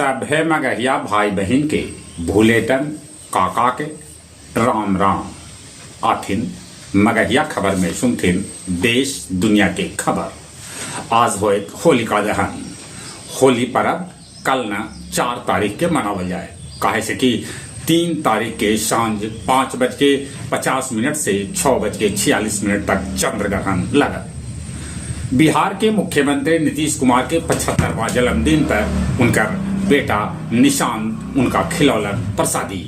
सभे मगहिया भाई बहिन के भुलेटन काका के राम राम। आथिन मगहिया खबर में सुनथिन देश दुनिया के खबर। आज होए होलिका दहन। होली परब कल न 4 तारीख के मनावल जाए, काहे से कि 3 तारीख के सांझ 5:50 से 6:46 तक चंद्र ग्रहण लगत। बिहार के मुख्यमंत्री नीतीश कुमार के 75वां जन्मदिन पर उनकर बेटा निशांत उनका खिलौलन प्रसादी।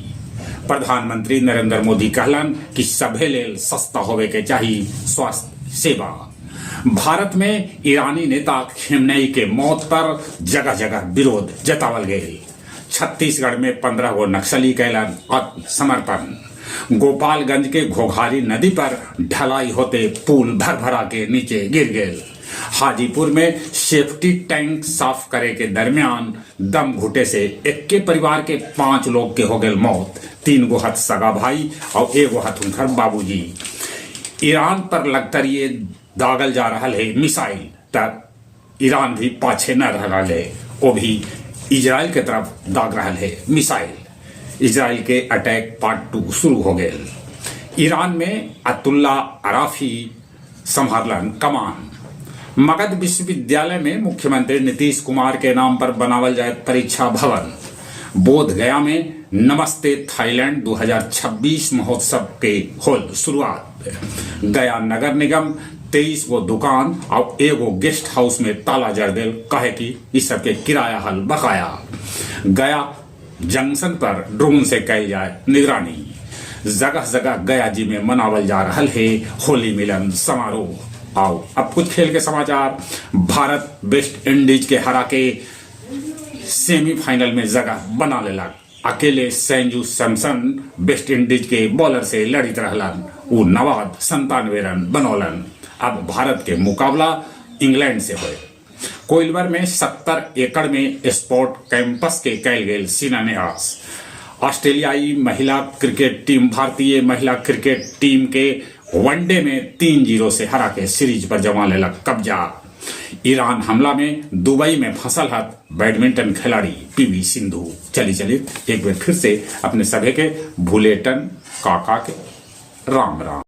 प्रधानमंत्री नरेंद्र मोदी कहलन कि सभे लेल सस्ता होवे के चाही स्वास्थ्य सेवा। भारत में ईरानी नेता खेमनेई के मौत पर जगह जगह विरोध जतावल गए। छत्तीसगढ़ में 15 गो नक्सली कैलन आत्मसमर्पण। गोपालगंज के घोघारी नदी पर ढलाई होते पुल भरभरा के नीचे गिर गए। हाजीपुर में सेफ्टी टैंक साफ करे के दरमियान दम घुटे से एक्के परिवार के 5 लोग के हो गए मौत। 3 गो हथ सगा भाई और 1 गो हथ उनकर बाबूजी। ईरान पर लगतर ये दागल जा रहा है मिसाइल, तब ईरान भी पाछे न रह रहा है, वो भी इजराइल के तरफ दाग रहा है मिसाइल। इजराइल के अटैक पार्ट 2 शुरू हो गए। ईरान में अतुल्ला अराफी संभालन कमान। मगध विश्वविद्यालय में मुख्यमंत्री नीतीश कुमार के नाम पर बनावल जाए परीक्षा भवन। बोध गया में नमस्ते थाईलैंड 2026 महोत्सव के होल शुरुआत। गया नगर निगम 23 गो दुकान और 1 गेस्ट हाउस में ताला जड़ देल, कहे कि इस सबके किराया हल बकाया। गया जंक्शन पर ड्रोन से कैल जाए निगरानी। जगह जगह गया जी में मनावल जा रहा है होली मिलन समारोह। आओ अब कुछ खेल के समाचार। भारत वेस्ट इंडीज के हरा के सेमीफाइनल में जगह बना लेलक। अकेले संजू सैमसन वेस्ट इंडीज के बॉलर से लड़ित रहलन, उ नवाद 97 रन बनौलन। अब भारत के मुकाबला इंग्लैंड से होए। कोइलवर में 70 एकड़ में स्पोर्ट कैंपस के कैल गेल शिलान्यास। ऑस्ट्रेलियाई महिला क्रिकेट टीम भारतीय महिला क्रिकेट टीम के वनडे में 3-0 से हरा के सीरीज पर जमा लेलक कब्जा। ईरान हमला में दुबई में फंसल हत बैडमिंटन खिलाड़ी पीवी सिंधु। चली चली एक बार फिर से अपने सभे के भुलेटन काका के राम राम।